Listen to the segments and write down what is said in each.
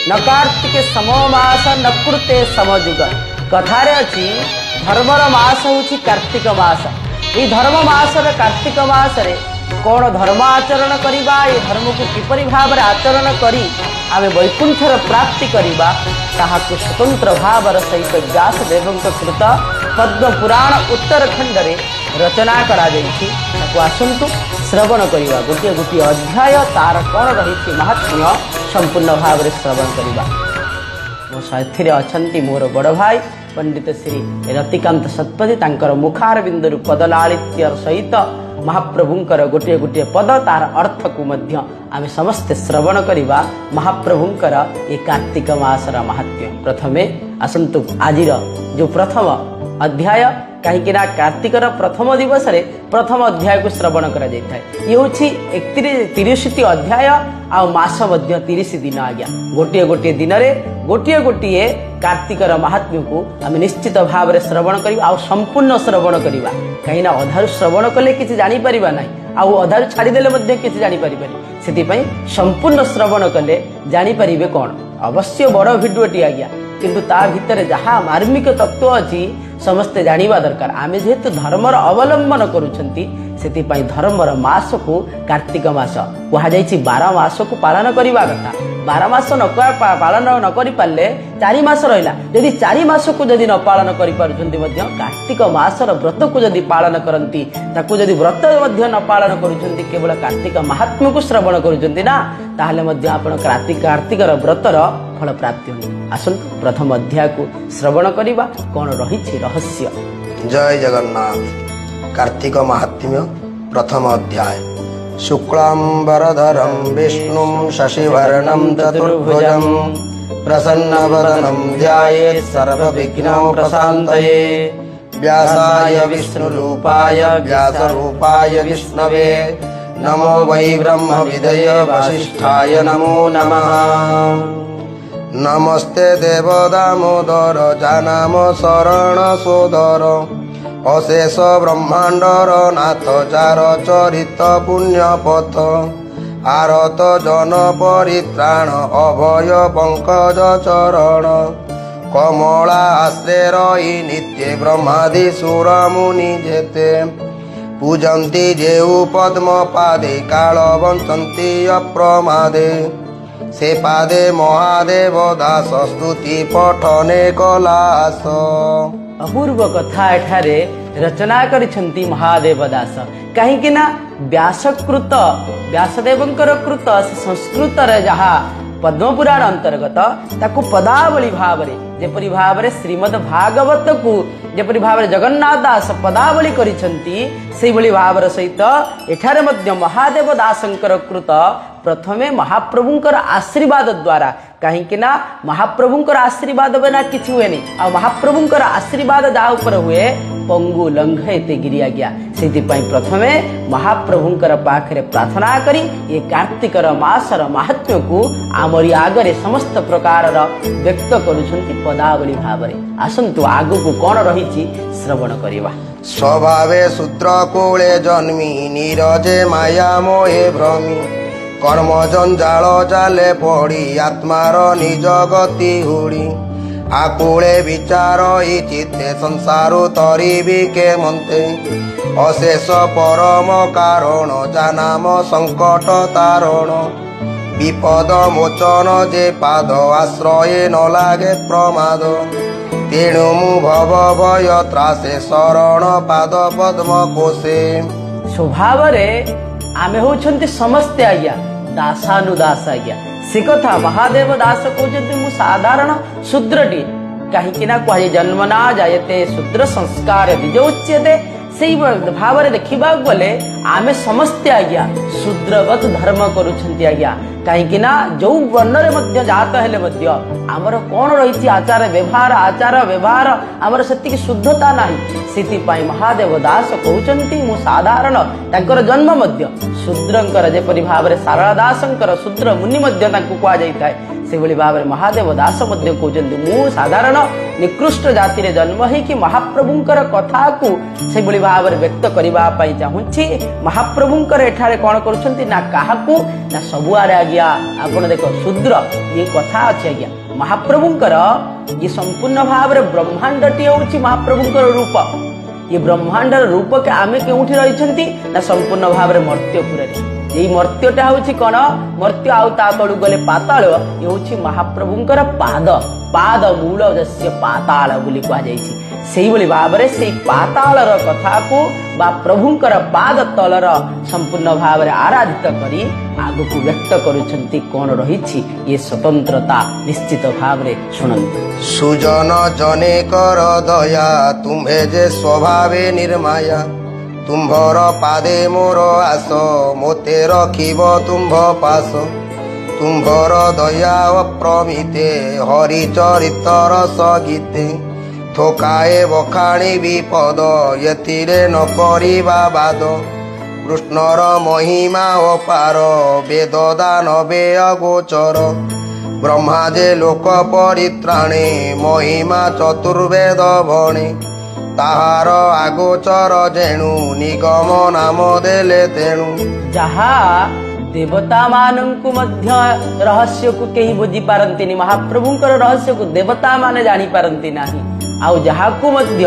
ନ କାର୍ତ୍ତିକେ ସମ ମାସ ନ କୃତେ ସମଯୁଗ। କଥାରେ ଅଛି, ଧର୍ମର ମାସ ହେଉଛି କାର୍ତ୍ତିକ ମାସ। ଏଇ ଧର୍ମ ମାସର କାର୍ତ୍ତିକ ମାସରେ କ'ଣ ଧର୍ମ ଆଚରଣ କରିବା, ଏ ଧର୍ମକୁ କିପରି ଭାବରେ ଆଚରଣ କରି ଆମେ ବୈକୁଣ୍ଠର ପ୍ରାପ୍ତି କରିବା, ତାହାକୁ ସ୍ୱତନ୍ତ୍ର ଭାବର ସହିତ ବ୍ୟାସଦେବଙ୍କ କୃତ ପଦ୍ମ ପୁରାଣ ଉତ୍ତରଖଣ୍ଡରେ ରଚନା କରାଯାଇଛି। ତାକୁ ଆସନ୍ତୁ ଶ୍ରବଣ କରିବା। ଗୋଟିଏ ଗୋଟିଏ ଅଧ୍ୟାୟ, ତାର କ'ଣ ରହିଛି ମାହାତ୍ମ୍ୟ, ସମ୍ପୂର୍ଣ୍ଣ ଭାବରେ ଶ୍ରବଣ କରିବା। ମୋ ସାଥିରେ ଅଛନ୍ତି ମୋର ବଡ଼ ଭାଇ ପଣ୍ଡିତ ଶ୍ରୀ ରତିକାନ୍ତ ଶତପଥୀ। ତାଙ୍କର ମୁଖାର ବିନ୍ଦୁରୁ ପଦଲାଳିତ୍ୟର ସହିତ ମହାପ୍ରଭୁଙ୍କର ଗୋଟିଏ ଗୋଟିଏ ପଦ, ତାର ଅର୍ଥକୁ ମଧ୍ୟ ଆମେ ସମସ୍ତେ ଶ୍ରବଣ କରିବା, ମହାପ୍ରଭୁଙ୍କର ଏ କାର୍ତ୍ତିକ ମାସର ମାହାତ୍ମ୍ୟ। ପ୍ରଥମେ ଆସନ୍ତୁ ଆଜିର ଯେଉଁ ପ୍ରଥମ ଅଧ୍ୟାୟ, କାହିଁକି ନା କାର୍ତ୍ତିକର ପ୍ରଥମ ଦିବସରେ ପ୍ରଥମ ଅଧ୍ୟାୟକୁ ଶ୍ରବଣ କରାଯାଇଥାଏ। ଇଏ ହେଉଛି 31 30ଟି ଅଧ୍ୟାୟ ଆଉ ମାସ ମଧ୍ୟ 30 ଦିନ ଆଜ୍ଞା। ଗୋଟିଏ ଗୋଟିଏ ଦିନରେ ଗୋଟିଏ ଗୋଟିଏ କାର୍ତ୍ତିକର ମାହାତ୍ମ୍ୟକୁ ଆମେ ନିଶ୍ଚିତ ଭାବରେ ଶ୍ରବଣ କରିବା ଆଉ ସମ୍ପୂର୍ଣ୍ଣ ଶ୍ରବଣ କରିବା। କାହିଁକିନା ଅଧାରୁ ଶ୍ରବଣ କଲେ କିଛି ଜାଣିପାରିବା ନାହିଁ, ଆଉ ଅଧାରୁ ଛାଡ଼ିଦେଲେ ମଧ୍ୟ କିଛି ଜାଣିପାରିବାନି। ସେଥିପାଇଁ ସମ୍ପୂର୍ଣ୍ଣ ଶ୍ରବଣ କଲେ ଜାଣିପାରିବେ କ'ଣ। ଅବଶ୍ୟ ବଡ଼ ଭିଡ଼ିଓଟି ଆଜ୍ଞା, କିନ୍ତୁ ତା ଭିତରେ ଯାହା ମାର୍ମିକ ତତ୍ତ୍ୱ ଅଛି, ସମସ୍ତେ ଜାଣିବା ଦରକାର। ଆମେ ଯେହେତୁ ଧର୍ମର ଅବଲମ୍ବନ କରୁଛନ୍ତି, ସେଥିପାଇଁ ଧର୍ମର ମାସକୁ କାର୍ତ୍ତିକ ମାସ କୁହାଯାଇଛି। 12 ମାସକୁ ପାଳନ କରିବା କଥା। 12 ମାସ ନ ପାଳନ ନ କରିପାରିଲେ 4 ମାସ ରହିଲା। ଯଦି 4 ମାସକୁ ଯଦି ନ ପାଳନ କରିପାରୁଛନ୍ତି ମଧ୍ୟ, କାର୍ତ୍ତିକ ମାସର ବ୍ରତକୁ ଯଦି ପାଳନ କରନ୍ତି, ତାକୁ ଯଦି ବ୍ରତ ମଧ୍ୟ ନ ପାଳନ କରୁଛନ୍ତି, କେବଳ କାର୍ତ୍ତିକ ମାହାତ୍ମ୍ୟକୁ ଶ୍ରବଣ କରୁଛନ୍ତି ନା, ତାହେଲେ ମଧ୍ୟ ଆପଣ କାର୍ତ୍ତିକର ବ୍ରତର ଫଳ ପ୍ରାପ୍ତି ହୁଏ। ଆସନ୍ତୁ ପ୍ରଥମ ଅଧ୍ୟାୟକୁ ଶ୍ରବଣ କରିବା, କ'ଣ ରହିଛି ରହସ୍ୟ। ଜୟ ଜଗନ୍ନାଥ। କାର୍ତ୍ତିକ ମାହାତ୍ମ୍ୟ, ପ୍ରଥମ ଅଧ୍ୟାୟ। ଶୁକ୍ଳାମ୍ବରଧରಂ ବିଷ୍ଣୁಂ ଶଶିବର୍ଣ୍ଣಂ ଚତୁର୍ଭୁଜಂ ପ୍ରସନ୍ନବଦनं ध्यायेत् सर्वविघ्नोपशान्तये। व्यासाय विष्णुरूपाय व्यासरूपाय विष्णवे नमो वै ब्रह्मविदये वसिष्ठाय नमो नमः। ନମସ୍ତେ ଦେବ ଦାମୋଦର, ଯା ନାମ ଶରଣ ସୋଦର। ଅଶେଷ ବ୍ରହ୍ମାଣ୍ଡର ନାଥ, ଯାର ଚରିତ ପୁଣ୍ୟ ପଥ। ଆରତ ଜନ ପରିତ୍ରାଣ, ଅଭୟ ପଙ୍କଜ ଚରଣ। କମଳା ଆଶ୍ରେ ରହି ନିତ୍ୟ, ବ୍ରହ୍ମାଦି ସୁର ମୁନି ଯେତେ। ପୂଜନ୍ତି ଯେଉଁ ପଦ୍ମ ପାଦେ, କାଳ ବଞ୍ଚନ୍ତି ଅପ୍ରମାଦେ। ସେ ପାଦେ ମହାଦେବ ଦାସ, ସ୍ତୁତି ପଠନେ କଲାସ। ଅପୂର୍ବ କଥା ଏଠାରେ ରଚନା କରିଛନ୍ତି ମହାଦେବ ଦାସ। କାହିଁକି ନା ବ୍ୟାସକୃତ, ବ୍ୟାସଦେବଙ୍କର କୃତ ସେ ସଂସ୍କୃତରେ ଯାହା ପଦ୍ମପୁରାଣ ଅନ୍ତର୍ଗତ, ତାକୁ ପଦାବଳୀ ଭାବରେ, ଯେପରି ଭାବରେ ଶ୍ରୀମଦ ଭାଗବତକୁ ଯେପରି ଭାବରେ ଜଗନ୍ନାଥ ଦାସ ପଦାବଳୀ କରିଛନ୍ତି, ସେଇଭଳି ଭାବର ସହିତ ଏଠାରେ ମଧ୍ୟ ମହାଦେବ ଦାସଙ୍କର କୃତ ପ୍ରଥମେ ମହାପ୍ରଭୁଙ୍କର ଆଶୀର୍ବାଦ ଦ୍ୱାରା। କାହିଁକି ନା ମହାପ୍ରଭୁଙ୍କର ଆଶୀର୍ବାଦ ବିନା କିଛି ହୁଏନି, ଆଉ ମହାପ୍ରଭୁଙ୍କର ଆଶୀର୍ବାଦ ଯାହା ଉପରେ ହୁଏ, ପଙ୍ଗୁ ଲଙ୍ଘୟତେ ଗିରି ଆଜ୍ଞା। ସେଥିପାଇଁ ପ୍ରଥମେ ମହାପ୍ରଭୁଙ୍କର ପାଖରେ ପ୍ରାର୍ଥନା କରି ଏ କାର୍ତ୍ତିକର ମାସର ମାହାତ୍ମ୍ୟକୁ ଆମରି ଆଗରେ ସମସ୍ତ ପ୍ରକାରର ବ୍ୟକ୍ତ କରୁଛନ୍ତି ପଦାବଳୀ ଭାବରେ। ଆସନ୍ତୁ ଆଗକୁ କ'ଣ ରହିଛି ଶ୍ରବଣ କରିବା। ସ୍ୱଭାବେ ଶୂଦ୍ର କୁଳେ ଜନ୍ମି, ନିରଜେ ମାୟା ମୋହେ ଭ୍ରମି। କର୍ମ ଜଞ୍ଜାଳ ଜାଲେ ପଡ଼ି, ଆତ୍ମାର ନିଜ ଗତି ହୁଡ଼ି। ଆକୁଳେ ବିଚାର ଚିତ୍ତେ, ସଂସାରୁ ତରିବି କେମନ୍ତେ। ଅଶେଷ ପରମ କାରଣ, ଯା ନାମ ସଙ୍କଟ ତାରଣ। ବିପଦ ମୋଚନ ଯେ ପାଦ, ଆଶ୍ରୟେ ନ ଲାଗେ ପ୍ରମାଦ। ତେଣୁ ମୁଁ ଭବ ଭୟ ତ୍ରାସେ, ଶରଣ ପାଦ ପଦ୍ମ କୋଷେ। ସ୍ୱଭାବରେ ଆମେ ହଉଛନ୍ତି ସମସ୍ତେ ଆଜ୍ଞା ଦାସାନୁଦାସ ଆଜ୍ଞା। ସେ କଥା ମହାଦେବ ଦାସ କହୁଛନ୍ତି, ମୁଁ ସାଧାରଣ ଶୂଦ୍ରଟିଏ। କାହିଁକି ନା କୁହାଯାଏ, ଜନ୍ମନା ଜାୟତେ ଶୂଦ୍ର ସଂସ୍କାର ଦ୍ୱିଜ ଉଚ୍ୟତେ। ସେଇ ଭାବରେ ଦେଖିବାକୁ ଗଲେ ଆମେ ସମସ୍ତେ ଆଜ୍ଞା ଶୂଦ୍ରବତ ଧର୍ମ କରୁଛନ୍ତି ଆଜ୍ଞା। କାହିଁକି ନା ଯୋଉ ବର୍ଣ୍ଣରେ ମଧ୍ୟ ଜାତ ହେଲେ ମଧ୍ୟ ଆମର କ'ଣ ରହିଛି ଆଚାର ବ୍ୟବହାର, ଆଚାର ବ୍ୟବହାର ଆମର ସେତିକି ଶୁଦ୍ଧତା ନାହିଁ। ସେଥିପାଇଁ ମହାଦେବ ଦାସ କହୁଛନ୍ତି, ମୁଁ ସାଧାରଣ। ତାଙ୍କର ଜନ୍ମ ମଧ୍ୟ ଶୂଦ୍ରଙ୍କର, ଯେପରି ଭାବରେ ସାରଳା ଦାସଙ୍କର ଶୂଦ୍ର ମୁନି ମଧ୍ୟ ତାଙ୍କୁ କୁହାଯାଇଥାଏ, ସେଭଳି ଭାବରେ ମହାଦେବ ଦାସ ମଧ୍ୟ କହୁଛନ୍ତି, ମୁଁ ସାଧାରଣ ନିକୃଷ୍ଟ ଜାତିରେ ଜନ୍ମ ହେଇକି ମହାପ୍ରଭୁଙ୍କର କଥାକୁ ସେଭଳି ଭାବରେ ବ୍ୟକ୍ତ କରିବା ପାଇଁ ଚାହୁଁଛି। ମହାପ୍ରଭୁଙ୍କର ଏଠାରେ କ'ଣ କରୁଛନ୍ତି ନା କାହାକୁ ନା ସବୁଆଡ଼େ ଆଜ୍ଞା ଆପଣ ଦେଖ ଶୂଦ୍ର ଇଏ କଥା ଅଛି ଆଜ୍ଞା। ମହାପ୍ରଭୁଙ୍କର ଇଏ ସମ୍ପୂର୍ଣ୍ଣ ଭାବରେ ବ୍ରହ୍ମାଣ୍ଡଟି ହେଉଛି ମହାପ୍ରଭୁଙ୍କର ରୂପ। ଇଏ ବ୍ରହ୍ମାଣ୍ଡର ରୂପକେ ଆମେ କେଉଁଠି ରହିଛନ୍ତି ନା ସମ୍ପୂର୍ଣ୍ଣ ଭାବରେ ମର୍ତ୍ତ୍ୟପୁରରେ। ଏଇ ମର୍ତ୍ତ୍ୟଟା ହେଉଛି କ'ଣ? ମର୍ତ୍ତ୍ୟ ଆଉ ତା ତଳକୁ ଗଲେ ପାତାଳ। ଇଏ ହେଉଛି ମହାପ୍ରଭୁଙ୍କର ପାଦ, ପାଦ ମୂଳ ଯସ୍ୟ ପାତାଳ ବୋଲି କୁହାଯାଇଛି। ସେଇଭଳି ଭାବରେ ସେଇ ପାତାଳର କଥାକୁ ବା ପ୍ରଭୁଙ୍କର ପାଦ ତଳର ସମ୍ପୂର୍ଣ୍ଣ ଭାବରେ ଆରାଧିତ କରି ଆଗକୁ ବ୍ୟକ୍ତ କରୁଛନ୍ତି କ'ଣ ରହିଛି ଏ ସ୍ୱତନ୍ତ୍ରତା, ନିଶ୍ଚିତ ଭାବରେ ଶୁଣନ୍ତୁ। ସୁଜନ ଜନେ କର ଦୟା, ତୁମ୍ଭେ ଯେ ସ୍ୱଭାବେ ନିର୍ମାୟା। ତୁମ୍ଭର ପାଦେ ମୋର ଆସ, ମୋତେ ରଖିବ ତୁମ୍ଭ ପାଶ। ତୁମ୍ଭର ଦୟା ଅପ୍ରମିତେ, ହରି ଚରିତ ରସ ଗୀତେ। ଥୋକାଏ ବଖାଣି ବିପଦ, ଏଥିରେ ନ କରିବା ବାଦ। କୃଷ୍ଣର ମହିମା ଅପାର, ବେଦ ଦାନବେ ଅଗୋଚର। ବ୍ରହ୍ମା ଯେ ଲୋକ ପରିତ୍ରାଣେ, ମହିମା ଚତୁର୍ବେଦ ଭଣେ। ତାହାର ଆଗୋଚର ଯେଣୁ, ନିଗମ ନାମ ଦେଲେ ତେଣୁ। ଯାହା ଦେବତାମାନଙ୍କୁ ମଧ୍ୟ ରହସ୍ୟକୁ କେହି ବୁଝିପାରନ୍ତିନି, ମହାପ୍ରଭୁଙ୍କର ରହସ୍ୟକୁ ଦେବତାମାନେ ଜାଣିପାରନ୍ତି ନାହିଁ। ଆଉ ଯାହାକୁ ମଧ୍ୟ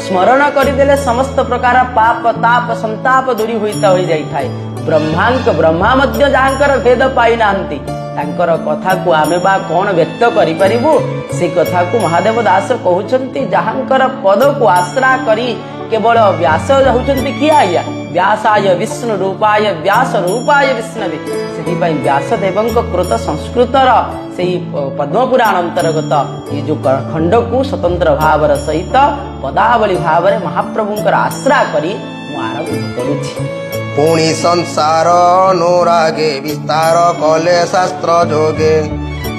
ସ୍ମରଣ କରିଦେଲେ ସମସ୍ତ ପ୍ରକାର ପାପ ତାପ ସନ୍ତାପ ଦୂରୀଭୂତ ହୋଇଯାଇଥାଏ, ବ୍ରହ୍ମାଙ୍କ ବ୍ରହ୍ମା ମଧ୍ୟ ଯାହାଙ୍କର ଭେଦ ପାଇନାହାନ୍ତି, ତାଙ୍କର କଥାକୁ ଆମେ ବା କଣ ବ୍ୟକ୍ତ କରିପାରିବୁ? ସେ କଥାକୁ ମହାଦେବ ଦାସ କହୁଛନ୍ତି, ଯାହାଙ୍କର ପଦକୁ ଆଶ୍ରା କରି କେବଳ ବ୍ୟାସ ହେଉଛନ୍ତି କିଏ ଆଜ୍ଞା? ବ୍ୟାସାୟ ବିଷ୍ଣୁ ରୂପାୟ ବ୍ୟାସ ରୂପାୟ ବିଷ୍ଣବେ। ସେଥିପାଇଁ ବ୍ୟାସଦେବଙ୍କ କୃତ ସଂସ୍କୃତର ସେଇ ପଦ୍ମପୁରାଣ ଅନ୍ତର୍ଗତ ଏ ଯୋଉ ଖଣ୍ଡକୁ ସ୍ୱତନ୍ତ୍ର ଭାବର ସହିତ ପଦାବଳୀ ଭାବରେ ମହାପ୍ରଭୁଙ୍କର ଆଶ୍ରା କରି ମୁଁ ଆରମ୍ଭ କରୁଛି। ପୁଣି ସଂସାର ଅନୁରାଗେ, ବିସ୍ତାର କଲେ ଶାସ୍ତ୍ର ଯୋଗେ।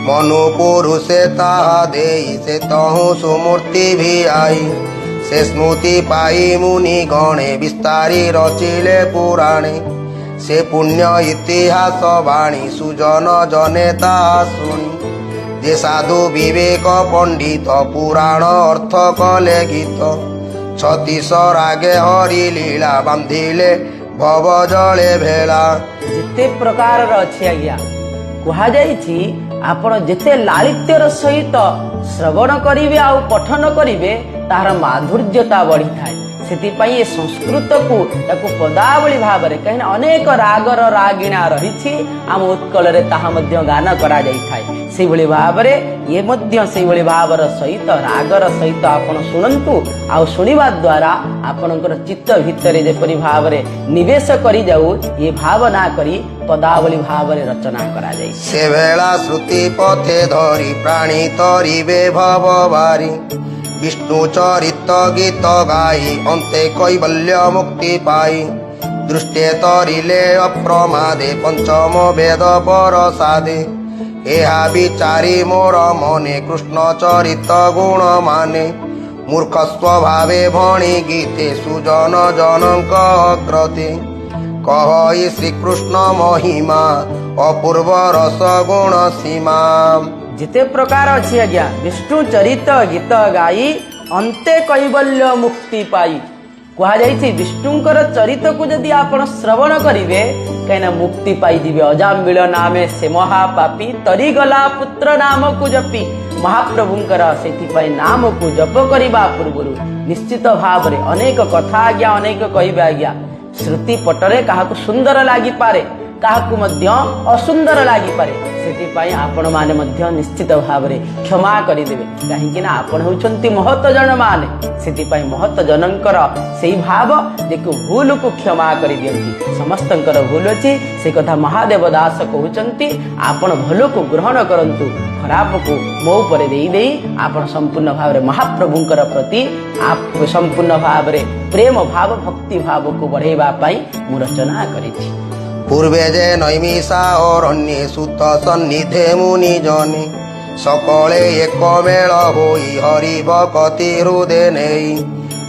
ମନୁ ପୁରୁଷେ ତାହା ଦେଇ, ସେ ତହୁଁ ସୁମୂର୍ତ୍ତି ଭିଆଇ। ସେ ସ୍ମୃତି ପାଇ ମୁନି ଗଣେ, ବିସ୍ତାରି ରଚିଲେ ପୁରାଣେ। ସେ ପୁଣ୍ୟ ଇତିହାସ ବାଣୀ, ସୁଜନ ଜନେ ତାହା ଶୁଣି। ଯେ ସାଧୁ ବିବେକ ପଣ୍ଡିତ, ପୁରାଣ ଅର୍ଥ କଲେ ଗୀତ। ଛତିଶ ରାଗେ ହରି ଲୀଳା, ବାନ୍ଧିଲେ ଭବ ଜଳେ ଭେଳା। ଯେତେ ପ୍ରକାରର ଅଛି ଆଜ୍ଞା କୁହାଯାଇଛି, ଆପଣ ଯେତେ ଲାଳିତ୍ୟର ସହିତ ଶ୍ରବଣ କରିବେ ଆଉ ପଠନ କରିବେ, ତାହାର ମାଧୁର୍ଯ୍ୟତା ବଢିଥାଏ। ସେଥିପାଇଁ ଏ ସଂସ୍କୃତକୁ ତାକୁ ପଦାବଳୀ ଭାବରେ, କାହିଁକିନା ଅନେକ ରାଗର ରାଗିଣା ରହିଛି ଆମ ଉତ୍କଳରେ, ତାହା ମଧ୍ୟ ଗାନ କରାଯାଇଥାଏ। ସେଇଭଳି ଭାବରେ ଇଏ ମଧ୍ୟ ସେଇଭଳି ଭାବର ସହିତ ରାଗର ସହିତ ଆପଣ ଶୁଣନ୍ତୁ, ଆଉ ଶୁଣିବା ଦ୍ୱାରା ଆପଣଙ୍କର ଚିତ୍ତ ଭିତରେ ଯେପରି ଭାବରେ ନିବେଶ କରିଯାଉ, ଏ ଭାବନା କରି ପଦାବଳୀ ଭାବରେ ରଚନା କରାଯାଇଛି। ସେ ବେଳା ଶ୍ରୁତି ପଥେ ଧରି, ପ୍ରାଣୀ ତରିବେ ଭବ ବାରି। ବିଷ୍ଣୁ ଚରିତ ଗୀତ ଗାଇ, ଅନ୍ତେ କୈବଲ୍ୟ ମୁକ୍ତି ପାଇ। ଦୃଷ୍ଟେ ତରିଲେ ଅପ୍ରମାଦେ, ପଞ୍ଚମ ବେଦ ପରସାଦେ। ଏହା ବିଚାରି ମୋର ମନେ, କୃଷ୍ଣ ଚରିତ ଗୁଣ ମାନେ। ମୂର୍ଖ ସ୍ୱଭାବେ ଭଣି ଗୀତେ, ସୁଜନ ଜନଙ୍କ ଅଗ୍ରତେ। କହଇ ଶ୍ରୀକୃଷ୍ଣ ମହିମା, ଅପୂର୍ବ ରସ ଗୁଣ ସୀମା। ଯେତେ ପ୍ରକାର ଅଛି ଆଜ୍ଞା, ବିଷ୍ଣୁ ଚରିତ ଗୀତ ଗାଇ ଅନ୍ତେ କୈବଲ୍ୟ ମୁକ୍ତି ପାଇ କୁହାଯାଇଛି। ବିଷ୍ଣୁଙ୍କର ଚରିତକୁ ଯଦି ଆପଣ ଶ୍ରବଣ କରିବେ, କାହିଁକିନା ମୁକ୍ତି ପାଇଯିବେ। ଅଜାମିଳ ନାମେ ସେ ମହାପାପୀ, ତରିଗଲା ପୁତ୍ର ନାମକୁ ଜପି। ମହାପ୍ରଭୁଙ୍କର ସେଥିପାଇଁ ନାମକୁ ଜପ କରିବା ପୂର୍ବରୁ ନିଶ୍ଚିତ ଭାବରେ ଅନେକ କଥା ଆଜ୍ଞା, ଅନେକ କହିବେ ଆଜ୍ଞା। ଶ୍ରୁତି ପଟରେ କାହାକୁ ସୁନ୍ଦର ଲାଗିପାରେ, କାହାକୁ ମଧ୍ୟ ଅସୁନ୍ଦର ଲାଗିପାରେ। ସେଥିପାଇଁ ଆପଣମାନେ ମଧ୍ୟ ନିଶ୍ଚିତ ଭାବରେ କ୍ଷମା କରିଦେବେ, କାହିଁକି ନା ଆପଣ ହେଉଛନ୍ତି ମହତ ଜନମାନେ। ସେଥିପାଇଁ ମହତ ଜନଙ୍କର ସେଇ ଭାବ ଯେ ଭୁଲକୁ କ୍ଷମା କରିଦିଅନ୍ତି। ସମସ୍ତଙ୍କର ଭୁଲ ଅଛି, ସେ କଥା ମହାଦେବ ଦାସ କହୁଛନ୍ତି। ଆପଣ ଭଲକୁ ଗ୍ରହଣ କରନ୍ତୁ, ଖରାପକୁ ମୋ ଉପରେ ଦେଇ ଦେଇ ଆପଣ ସମ୍ପୂର୍ଣ୍ଣ ଭାବରେ ମହାପ୍ରଭୁଙ୍କର ପ୍ରତି ସମ୍ପୂର୍ଣ୍ଣ ଭାବରେ ପ୍ରେମ ଭାବ ଭକ୍ତି ଭାବକୁ ବଢ଼େଇବା ପାଇଁ ମୁଁ ରଚନା କରିଛି। ପୂର୍ବେ ଯେ ନୈମିଷା ଅରଣ୍ୟେ, ସୁତ ସନ୍ନିଧେ ମୁନି ଜନେ। সকଳେ ଏକ ମେଳ ହୋଇ, ହରି ଭକତି ହୃଦେ ନେଇ।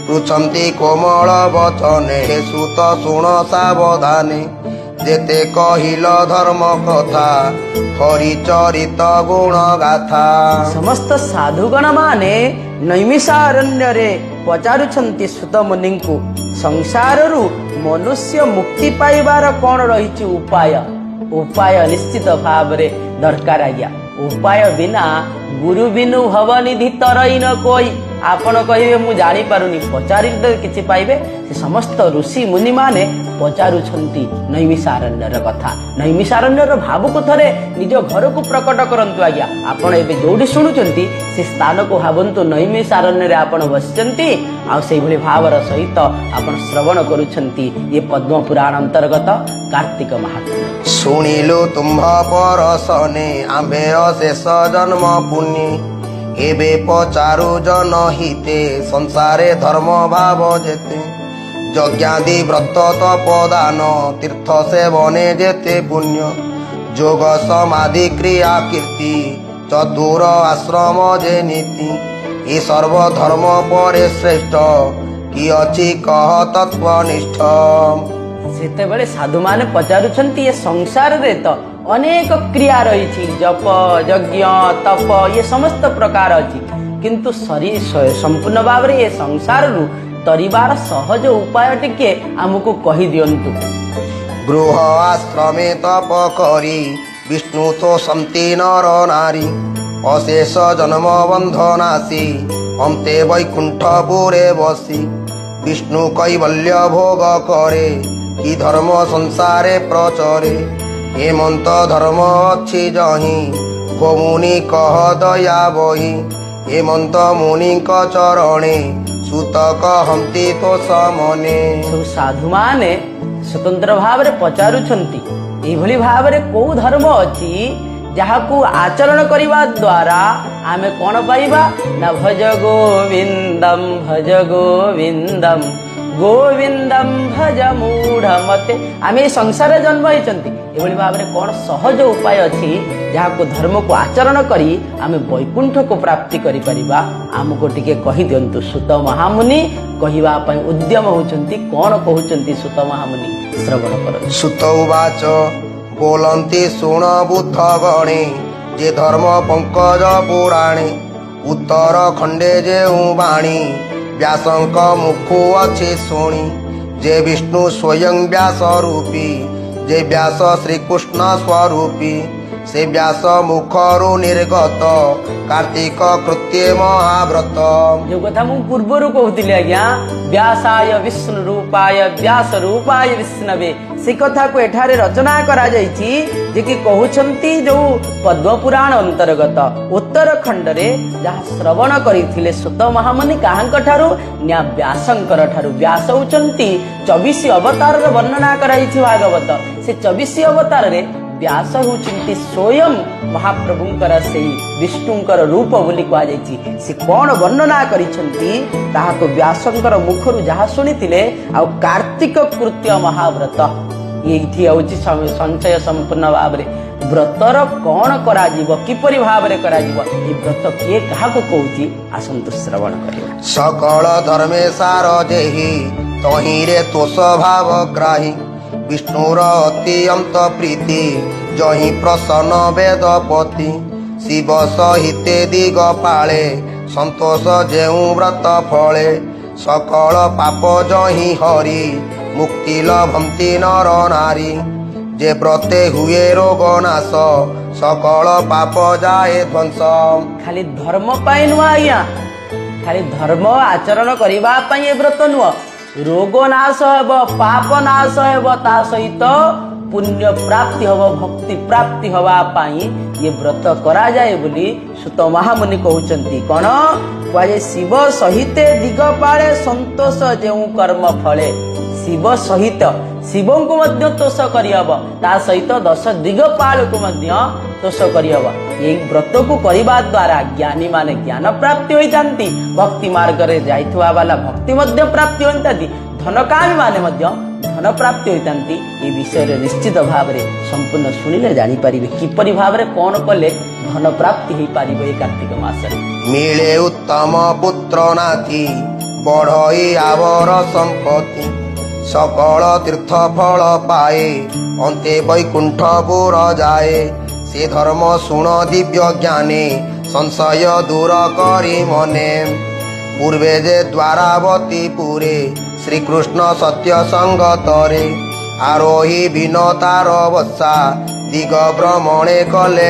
ପୃଛନ୍ତି କୋମଳ ବଚନେ, ହେ ସୁତ ଶୁଣ ସାବଧାନେ। ଯେତେ କହିଲ ଧର୍ମ କଥା, ହରି ଚରିତ ଗୁଣ ଗାଥା। ସମସ୍ତ ସାଧୁଗଣ ମାନେ ନୈମିଷାରଣ୍ୟରେ ପଚାରୁଛନ୍ତି ସୁତମୁନିଙ୍କୁ, ସଂସାରରୁ ମନୁଷ୍ୟ ମୁକ୍ତି ପାଇବାର କଣ ରହିଛି ଉପାୟ? ଉପାୟ ନିଶ୍ଚିତ ଭାବରେ ଦରକାର ଆଜ୍ଞା। ଉପାୟ ବିନା ଗୁରୁ ବିନୁ ଭବନିଧି ତରଇ ନ କୋଇ। ଆପଣ କହିବେ ମୁଁ ଜାଣିପାରୁନି, ପଚାରିଲେ ତ କିଛି ପାଇବେ। ସେ ସମସ୍ତ ଋଷି ମୁନି ମାନେ ପଚାରୁଛନ୍ତି ନୈମିଷାରଣ୍ୟର କଥା। ନୈମିଷାରଣ୍ୟର ଭାବକୁ ଥରେ ନିଜ ଘରକୁ ପ୍ରକଟ କରନ୍ତୁ ଆଜ୍ଞା। ଆପଣ ଏବେ ଯୋଉଠି ଶୁଣୁଛନ୍ତି ସେ ସ୍ଥାନକୁ ଭାବନ୍ତୁ ନୈମିଷାରଣ୍ୟରେ ଆପଣ ବସିଛନ୍ତି, ଆଉ ସେଇଭଳି ଭାବର ସହିତ ଆପଣ ଶ୍ରବଣ କରୁଛନ୍ତି ଏ ପଦ୍ମ ପୁରାଣ ଅନ୍ତର୍ଗତ କାର୍ତ୍ତିକ ମାହାତ୍ମ୍ୟ। ଶୁଣିଲୁ ତୁମ୍ଭ ପରଶନେ ଆମ୍ଭେ ଅଶେଷ ଜନ୍ମ ପୁଣ୍ୟେ। ଏବେ ପଚାରୁ ଜନ ହିତେ, ସଂସାରେ ଧର୍ମ ଭାବ ଯେତେ। ଯଜ୍ଞାଦି ବ୍ରତ ତପ ଦାନ, ତୀର୍ଥ ସେବନେ ଯେତେ ପୁଣ୍ୟ। ଯୋଗ ସମାଧି କ୍ରିୟା କୀର୍ତ୍ତି, ଚତୁର ଆଶ୍ରମ ଯେ ନୀତି। ଏ ସର୍ବ ଧର୍ମ ପରେ ଶ୍ରେଷ୍ଠ କି ଅଛି କହ ତତ୍ତ୍ୱନିଷ୍ଠ। ସେତେବେଳେ ସାଧୁମାନେ ପଚାରୁଛନ୍ତି, ଏ ସଂସାରରେ ତ ଅନେକ କ୍ରିୟା ରହିଛି, ଜପ, ଯଜ୍ଞ, ତପ, ଇଏ ସମସ୍ତ ପ୍ରକାର ଅଛି, କିନ୍ତୁ ସମ୍ପୂର୍ଣ୍ଣ ଭାବରେ ଏ ସଂସାରରୁ ତରିବାର ସହଜ ଉପାୟ ଟିକେ ଆମକୁ କହିଦିଅନ୍ତୁ। ଗୃହ ଆଶ୍ରମେ ତପ କରି ବିଷ୍ଣୁ ତୋଷନ୍ତି ନର ନାରୀ। ଅଶେଷ ଜନ୍ମ ବନ୍ଧ ନାଶି ଅନ୍ତେ ବୈକୁଣ୍ଠପୁରେ ବସି। ବିଷ୍ଣୁ କୈବଲ୍ୟ ଭୋଗ କରେ, କି ଧର୍ମ ସଂସାରେ ପ୍ରଚରେ। ଏମନ୍ତ ଧର୍ମ ଅଛି ଯହିଁ, ଗୋ ମୁନି କହ ଦୟା ବହି। ଏମନ୍ତ ମୁନିଙ୍କ ଚରଣେ ସୁତ କହନ୍ତି ତୋଷ ମନେ। ସବୁ ସାଧୁମାନେ ସ୍ୱତନ୍ତ୍ର ଭାବରେ ପଚାରୁଛନ୍ତି, ଏଇଭଳି ଭାବରେ କୋଉ ଧର୍ମ ଅଛି ଯାହାକୁ ଆଚରଣ କରିବା ଦ୍ୱାରା ଆମେ କଣ ପାଇବା ନା ଭଜ ଗୋବିନ୍ଦಂ ଭଜ ଗୋବିନ୍ଦಂ ଗୋବିନ୍ଦಂ ଭଜ ମୂଢ଼ ମତେ। ଆମେ ଏଇ ସଂସାରରେ ଜନ୍ମ ହେଇଛନ୍ତି, ଏଭଳି ଭାବରେ କଣ ସହଜ ଉପାୟ ଅଛି ଯାହାକୁ ଧର୍ମକୁ ଆଚରଣ କରି ଆମେ ବୈକୁଣ୍ଠକୁ ପ୍ରାପ୍ତି କରିପାରିବା, ଆମକୁ ଟିକେ କହିଦିଅନ୍ତୁ। ସୁତ ମହାମୁନି କହିବା ପାଇଁ ଉଦ୍ୟମ ହଉଛନ୍ତି। କଣ କହୁଛନ୍ତି ସୁତ ମହାମୁନି, ଶ୍ରବଣ କରନ୍ତୁ। ସୁତ ଉବାଚ, ବୋଲନ୍ତି ଶୁଣ ବୁଦ୍ଧ ଗଣେ, ଯେ ଧର୍ମ ପଙ୍କଜ ପୁରାଣେ। ଉତ୍ତର ଖଣ୍ଡେ ଯେଉଁ ବାଣୀ, ବ୍ୟାସଙ୍କ ମୁଖୁ ଅଛି ଶୁଣି। ଯେ ବିଷ୍ଣୁ ସ୍ୱୟଂ ବ୍ୟାସ ରୂପୀ, ଯେ ବ୍ୟାସ ଶ୍ରୀକୃଷ୍ଣ ସ୍ୱରୂପୀ। ସେ ବ୍ୟାସ ମୁଖରୁ ନିର୍ଗତ କାର୍ତ୍ତିକ କୃତ୍ୟେ ମହାବ୍ରତ। ଯୋଉ କଥା ମୁଁ ପୂର୍ବରୁ କହୁଥିଲି ଆଜ୍ଞା, ବ୍ୟାସାୟ ବିଷ୍ଣୁ ରୂପାୟ ବ୍ୟାସ ରୂପାୟ ବିଷ୍ଣବେ, ସେ କଥାକୁ ଏଠାରେ ରଚନା କରାଯାଇଛି। ଯେ କି କହୁଛନ୍ତି, ଯୋଉ ପଦ୍ମପୁରାଣ ଅନ୍ତର୍ଗତ ଉତ୍ତରଖଣ୍ଡରେ ଯାହା ଶ୍ରବଣ କରିଥିଲେ ସୁତ ମହାମୁନି କାହାଙ୍କ ଠାରୁ ନା ବ୍ୟାସଙ୍କର ଠାରୁ। ବ୍ୟାସ ହଉଛନ୍ତି 24 ଅବତାରର ବର୍ଣ୍ଣନା କରାଯାଇଛି ଭାଗବତ। ସେ 24 ଅବତାରରେ ବ୍ୟାସ ହେଉଛନ୍ତି ସ୍ୱୟଂ ମହାପ୍ରଭୁଙ୍କର ସେଇ ବିଷ୍ଣୁଙ୍କର ରୂପ ବୋଲି କୁହାଯାଇଛି। ସେ କଣ ବର୍ଣ୍ଣନା କରିଛନ୍ତି ତାହାକୁ ବ୍ୟାସଙ୍କର ମୁଖରୁ ଯାହା ଶୁଣିଥିଲେ, ଆଉ କାର୍ତ୍ତିକ କୃତ୍ୟ ମହାବ୍ରତ ଏଇଠି ହେଉଛି ସଞ୍ଚୟ ସମ୍ପୂର୍ଣ୍ଣ ଭାବରେ ବ୍ରତର କଣ କରାଯିବ, କିପରି ଭାବରେ କରାଯିବ, ଏଇ ବ୍ରତ କିଏ କାହାକୁ କହୁଛି, ଆସନ୍ତୁ ଶ୍ରବଣ କରିବା। ସକଳ ଧର୍ମେ ସାର ଯେହି, ତହିଁରେ ତୋଷ ଭାବ ଗ୍ରାହୀ। ବିଷ୍ଣୁର ଅତି ଅନ୍ତ ପ୍ରୀତି, ଯହିଁ ପ୍ରସନ୍ନ ବେଦପତି। ଶିବ ସହିତେ ଦିଗ ପାଳେ, ସନ୍ତୋଷ ଯେଉଁ ବ୍ରତ ଫଳେ। ସକଳ ପାପ ଯହିଁ ହରି, ମୁକ୍ତି ଲଭନ୍ତି ନର ନାରୀ। ଯେ ବ୍ରତେ ହୁଏ ରୋଗ ନାଶ, ସକଳ ପାପ ଯାଏ ଧ୍ୱଂସ। ଖାଲି ଧର୍ମ ପାଇଁ ନୁହଁ ଆଜ୍ଞା, ଖାଲି ଧର୍ମ ଆଚରଣ କରିବା ପାଇଁ ଏ ବ୍ରତ ନୁହଁ। ରୋଗ ନାଶ ହେବ, ପାପ ନାଶ ହେବ, ତା ସହିତ ପୁଣ୍ୟ ପ୍ରାପ୍ତି ହବ, ଭକ୍ତି ପ୍ରାପ୍ତି ହବା ପାଇଁ ଏ ବ୍ରତ କରାଯାଏ ବୋଲି ସୁତ ମହାମୁନି କହୁଛନ୍ତି। କଣ କୁହାଯାଏ? ଶିବ ସହିତେ ଦିଗପାଳେ ସନ୍ତୋଷ ଯେଉଁ କର୍ମ ଫଳେ। ଶିବ ସହିତ ଶିବଙ୍କୁ ମଧ୍ୟ ତୋଷ କରିହବ, ତା ସହିତ ଦଶ ଦିଗପାଳକୁ ମଧ୍ୟ ତୋଷ କରିହବ। ଏଇ ବ୍ରତକୁ କରିବା ଦ୍ୱାରା ଜ୍ଞାନୀ ମାନେ ଜ୍ଞାନ ପ୍ରାପ୍ତି ହୋଇଥାନ୍ତି, ଭକ୍ତି ମାର୍ଗରେ ଯାଇଥିବା ବାଲା ଭକ୍ତି ମଧ୍ୟ ପ୍ରାପ୍ତି ହୋଇଥାନ୍ତି, ଧନକାମୀ ମାନେ ମଧ୍ୟ ଧନ ପ୍ରାପ୍ତି ହୋଇଥାନ୍ତି। ଏ ବିଷୟରେ ନିଶ୍ଚିତ ଭାବରେ ସମ୍ପୂର୍ଣ୍ଣ ଶୁଣିଲେ ଜାଣିପାରିବେ କିପରି ଭାବରେ କଣ କଲେ ଧନ ପ୍ରାପ୍ତି ହେଇପାରିବ ଏଇ କାର୍ତ୍ତିକ ମାସରେ। ମିଳେ ଉତ୍ତମ ପୁତ୍ର ନାତି, ବଢ଼ଇ ଆବର ସମ୍ପତ୍ତି। ସକଳ ତୀର୍ଥ ଫଳ ପାଏ, ଅନ୍ତେ ବୈକୁଣ୍ଠପୁର ଯାଏ। ସେ ଧର୍ମ ଶୁଣ ଦିବ୍ୟ ଜ୍ଞାନୀ, ସଂଶୟ ଦୂର କରି ମନେ। ପୂର୍ବେ ଯେ ଦ୍ୱାରାବତୀ ପୁରେ, ଶ୍ରୀକୃଷ୍ଣ ସତ୍ୟ ସଙ୍ଗତରେ, ଆରୋହି ବିନତାର ବତ୍ସା ଦିଗ ଭ୍ରମଣେ କଲେ।